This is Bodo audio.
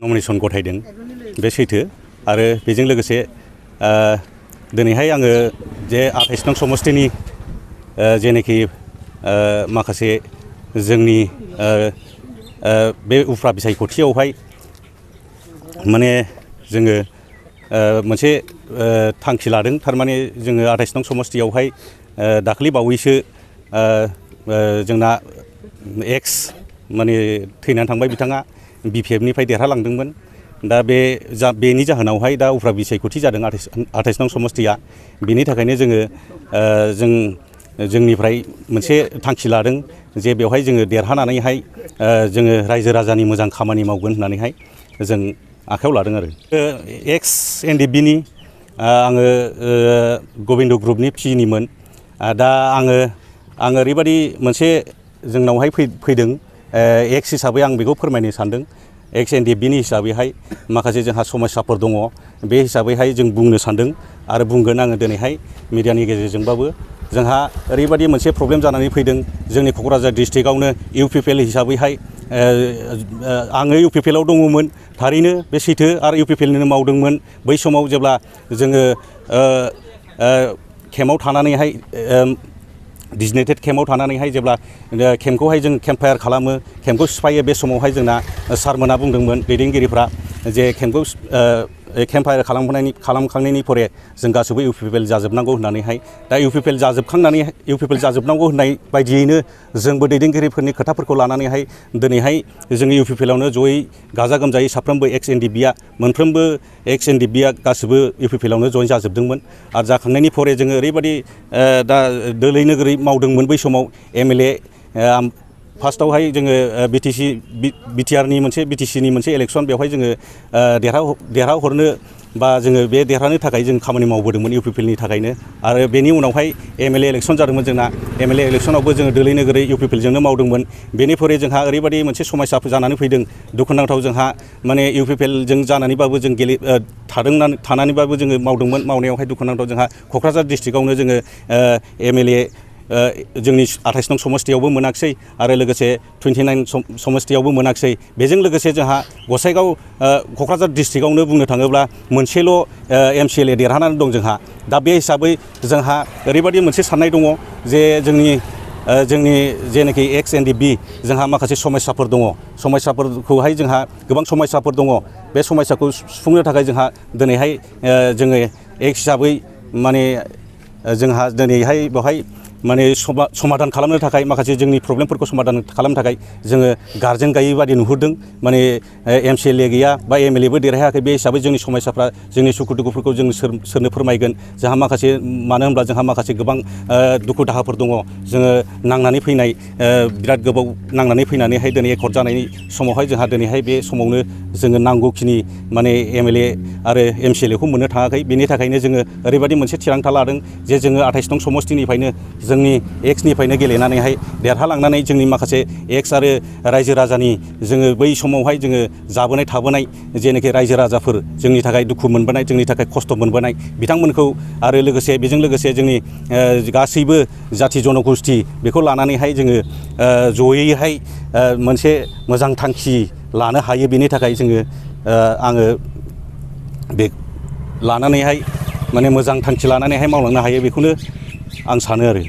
नमिनेसन गथायदों बे सैथो आरो बेजों लोगोसे दिनैहाय आङो जे 28 नं समस्तिनि जेनेखि माखासे जोंनि बे उफ्रा बिसायख'थियावहाय माने जोङो मोनसे थांखि लादों थारमाने जोङो 28 नं समस्तियावहाय दाखालि बावैसो जोंना एक्स माने थैनानै थांबाय बिथाङा बिपिएफनिफ्राय देरहालांदोंमोन दा बेनि जाहोनावहाय दा उफ्रा बिसायख'थि जादों 28 नं समस्तिया बिनि थाखायनो जोंनिफ्राय मोनसे थांखि लादों जे बेवहाय जोङो देरहानानैहाय जोङो रायजो राजानि मोजां खामानि मावगोन होननानैहाय जों आखायाव लादों आरो एक्स एनडिएफबिनि आङो गबिन्द ग्रुपनि पिनिमोन दा आङो ओरैबायदि मोनसे जोंनावहाय फैदों एक्स हिसाबै आं बेखौ फोरमायनो सानदों एक्स एनडिएफबिनि हिसाबैहाय माखासे जोंहा समस्याफोर दङ बे हिसाबैहाय जों बुंनो सानदों आरो बुंगोन आङो दिनैहाय मिडियानि गेजेरजोंबाबो जोंहा ओरैबायदि मोनसे प्रब्लेम जानानै फैदों जोंनि क'क्राझार डिस्ट्रिक्टआवनो इउपिपिएल हिसाबैहाय आङो इउपिपिएलाव दङमोन थारैनो बे सैथो आरो इउपिपिएलनिनो मावदोंमोन बै समाव जेब्ला जोङो केम्पआव थानानैहाय डिजिनेटेड केम्पआव थानानैहाय जेब्ला केम्पखौहाय जों केम्पफायार खालामो केम्पखौ सिफायो बे समावहाय जोंना सारमोना बुंदोंमोन दैदेनगिरिफ्रा जे केम्पखौ केम्पफायार खालामखांनायनि परे जों गासैबो इउपिपिएल जाजोबनांगौ होननानैहाय दा इउपिपिएल जाजोबनांगौ होननाय बायदियैनो जोंबो दैदेनगिरिफोरनि खोथाफोरखौ लानानैहाय दिनैहाय जोंनि इउपिपिएलावनो जयै गाजा गोमजायै साफ्रोमबो एक्स एनडिएफबिआ मोनफ्रोमबो एक्स एनडिएफबिआ गासैबो इउपिपिएलावनो जइन जाजोबदोंमोन आरो जाखांनायनि परे जोङो ओरैबायदि दा दोलै नोगोरै मावदोंमोन बै समाव एमएलए फार्स्टआवहाय जोङो बिटिसिनि मोनसे इलेक्सन बेवहाय जोङो देरहाहरनो बा जोङो बे देरहानो थाखाय जों खामानि मावबोदोंमोन इउपिपिएलनि थाखायनो आरो बेनि उनावहाय एमएलए इलेक्सन जादोंमोन जोंना एमएलए इलेक्सनावबो जोङो दोलै नोगोरै इउपिपिएलजोंनो मावदोंमोन बेनिफ्राय जोंहा ओरैबायदि मोनसे समस्या जानानै फैदों दुखुनांथाव जोंहा माने इउपिपिएलजों जानानैबाबो जों थानानैबाबो जोङो मावदोंमोन मावनायावहाय दुखुनांथाव जोंहा क'क्राझार डिस्ट्रिक्टआवनो जोङो एमएलए जोंनि 28 नं समस्तियावबो मोनाखिसै आरो लोगोसे 29 समस्तियावबो मोनाखिसै बेजों लोगोसे जोंहा गसाइगाव क'क्राझार डिस्ट्रिक्टआवनो बुंनो थाङोब्ला मोनसेल' एमसिएलए देरहानानै दं जोंहा दा बे हिसाबै जोंहा ओरैबायदि मोनसे साननाय दङ जे जोंनि जेनाखि एक्स एनडिएफबि जोंहा माखासे समस्याफोर दङ समस्याफोरखौहाय जोंहा गोबां समस्याफोर दङ बे समस्याखौ सुफुंनो थाखाय जोंहा दिनैहाय जोङो एक्स हिसाबै माने जोंहा दिनैहाय बेवहाय माने समाधान खालामनो थाखाय माखासे जोंनि प्रब्लेमफोरखौ समाधान खालामनो थाखाय जोङो गारजेन गायै बादि नुहुरदों माने एमसिएलए गैया बा एमएलएबो देरहायाखै बे हिसाबै जोंनि समस्याफ्रा जोंनि सुखु दुखुफोरखौ जों सोरनो फोरमायगोन जोंहा माखासे मानो होनब्ला जोंहा माखासे गोबां दुखु दाहाफोर दङ जोङो नांनानै फैनाय बिराद गोबाव नांनानै फैनानैहाय दिनै एकर्ड जानायनि समावहाय जोंहा दिनैहाय बे समावनो जोङो नांगौखिनि माने एमएलए आरो एमसिएलएखौ मोननो थाङाखै बेनि थाखायनो जोङो ओरैबायदि मोनसे थिरांथा लादों जे जोङो 28 नं समस्तिनिफ्रायनो जोंनि एक्सनिफ्रायनो गेलेनानैहाय देरहालांनानै जोंनि माखासे एक्स आरो रायजो राजानि जोङो बै समावहाय जोङो जाबोनाय थाबोनाय जेनाखि रायजो राजाफोर जोंनि थाखाय दुखु मोनबोनाय जोंनि थाखाय खस्थ' मोनबोनाय बिथांमोनखौ आरो लोगोसे बेजों लोगोसे जोंनि गासैबो जाथि जनगोष्ठी बेखौ लानानैहाय जोङो जयैहाय मोनसे मोजां थांखि लानो हायो बेनि थाखाय जोङो आङो बे लानानैहाय माने मोजां थांखि लानानैहाय मावलांनो हायो बेखौनो आं सानो आरो